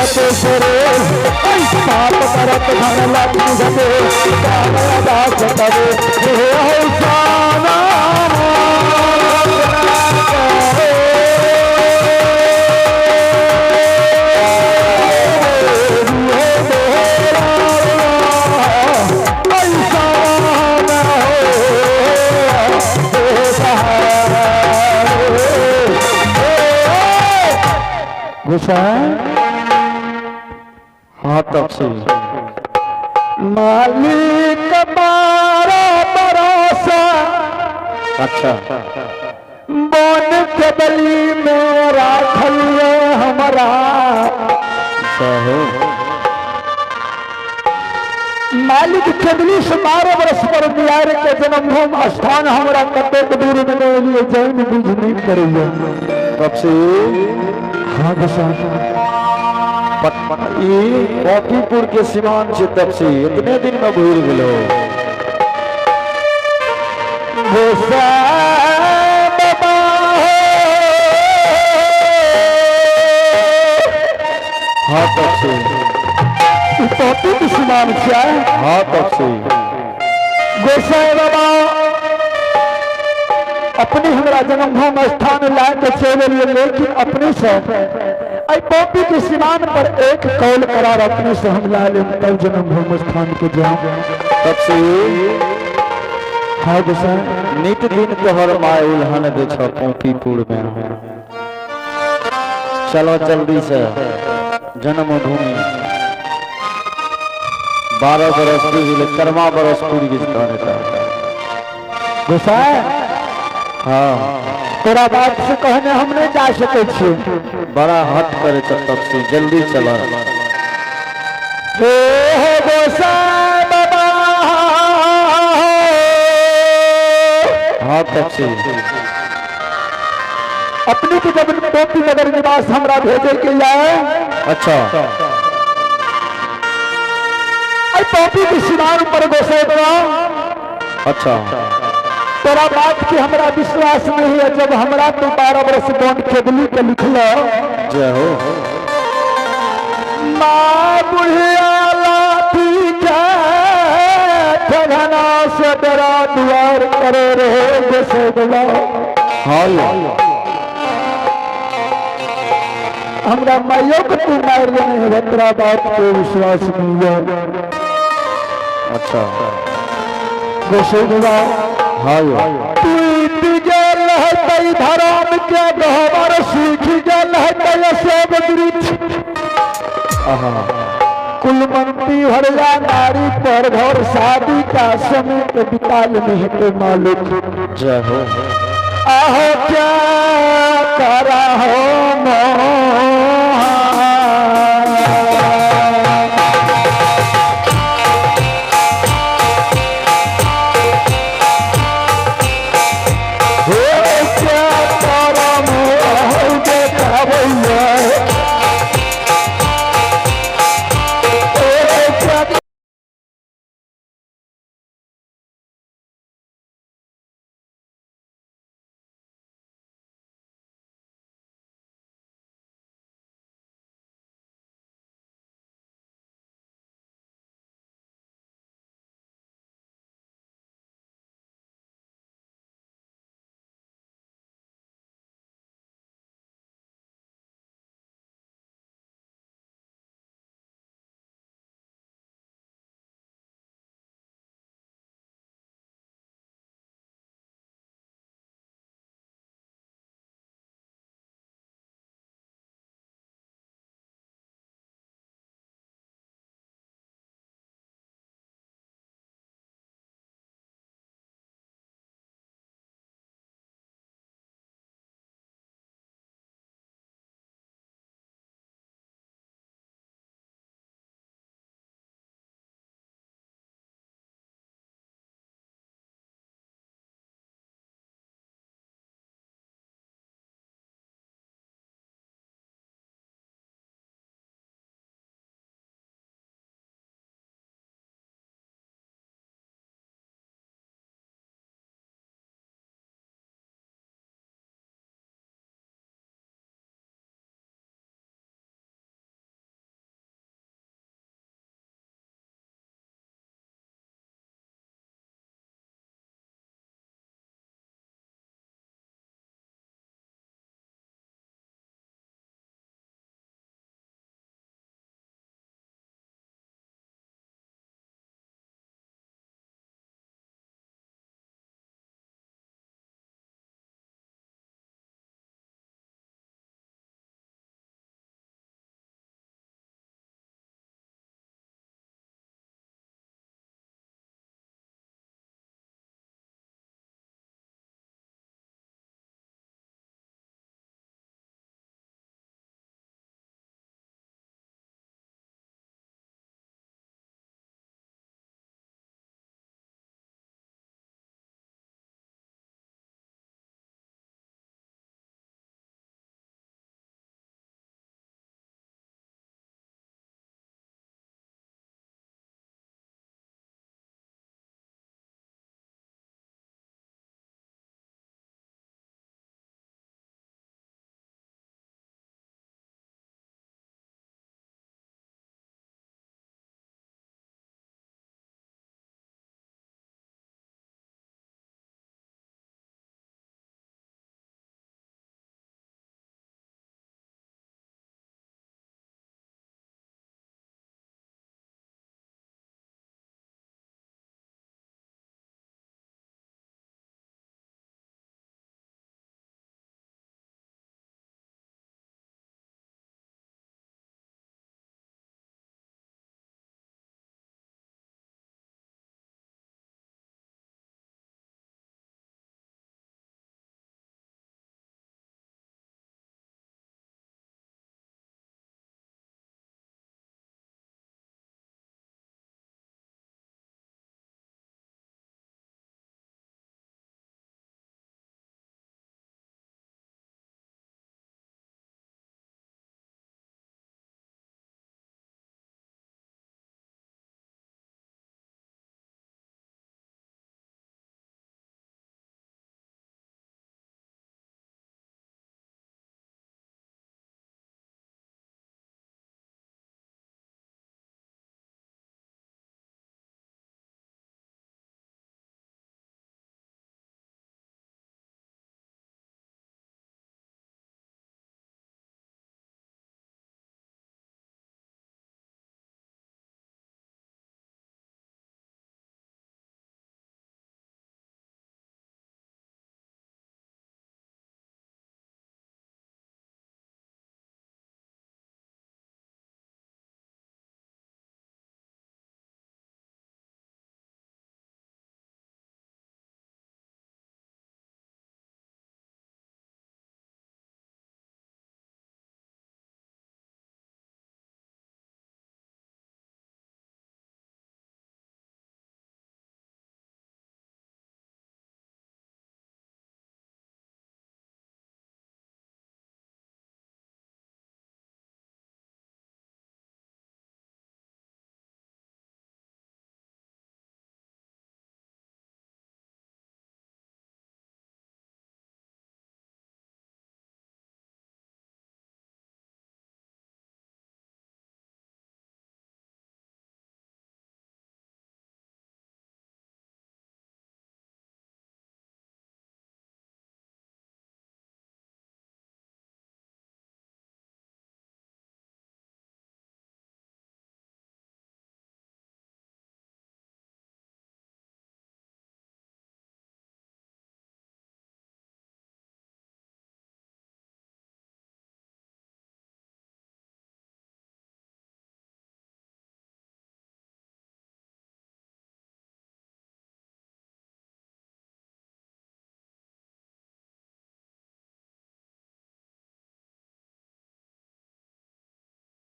घटे सरे। पाप करत धन लक्ष्मी घटे, काम अदास तवे हे हौसाना। गोसाई। हाँ तपसी। मालिक 12 बरस अच्छा। बन के बली में राखलिए हमरा। सहो। मालिक केबली से 12 वर्ष पर बिहार के जन्मभूमि स्थान हमरा कतेक दूर में लिए जैन बुझ नहीं करिए। तपसी। हाँ गोसाई। ई कॉपीपुर के सीमान छै तपसी, इतने दिन में भूल गेलो? गोसाई बाबा हो। हाँ तपसी। ई पॉपी के सीमान छै। हाँ तपसी। गोसाई बाबा, अपने हमरा जन्मभूमि स्थान ला के चल एलियै, लेकिन अपने से एहि पॉपी के सीमान पर एक कौल करार अपने से हम ला लेम, तब जन्मभूमि स्थान के जाऊं। तपसी। हाँ गोसाई। नित दिन तोहर माय उल्हन दे छ कॉपीपुर में। चलो जल्दी से जन्मभूमि। 12 बरस पूरी गेलै, 13वां बरस पूरी गेल तहन एतऽ। गोसाई। हाँ। तोरा बात से कहने हम नहीं जा सकै छियै। बड़ा हट करे छ तपसी, जल्दी चल। हे हो गोसाई बाबा। हाँ तपसी। अपने के जब टोपी नगर निवास हमरा भेजे के जाए, आई टोपी के सिवान पर गोसाई बाबा, तोरा बात के हमरा विश्वास नहीं है, जब हमरा तू 12 वर्ष बॉन्ड खेदली के लिखल। जय हो। माँ बुढ़िया लाठी के ठगना से डरा दुआर करे रहे गोसाई बाबा। हाँ यो। हमरा माइयो के तू मार देने है, तोरा बात के विश्वास नहीं है। गोसाई बाबा, हाँ यो। टूट गेल है धर्म के गहबर, सूख गेल है सब वृक्ष। कुलमंती हरिया नारी पर घर शादी का समय के बिताल नहीं के मालिक। जय हो। आहो, क्या करा हो।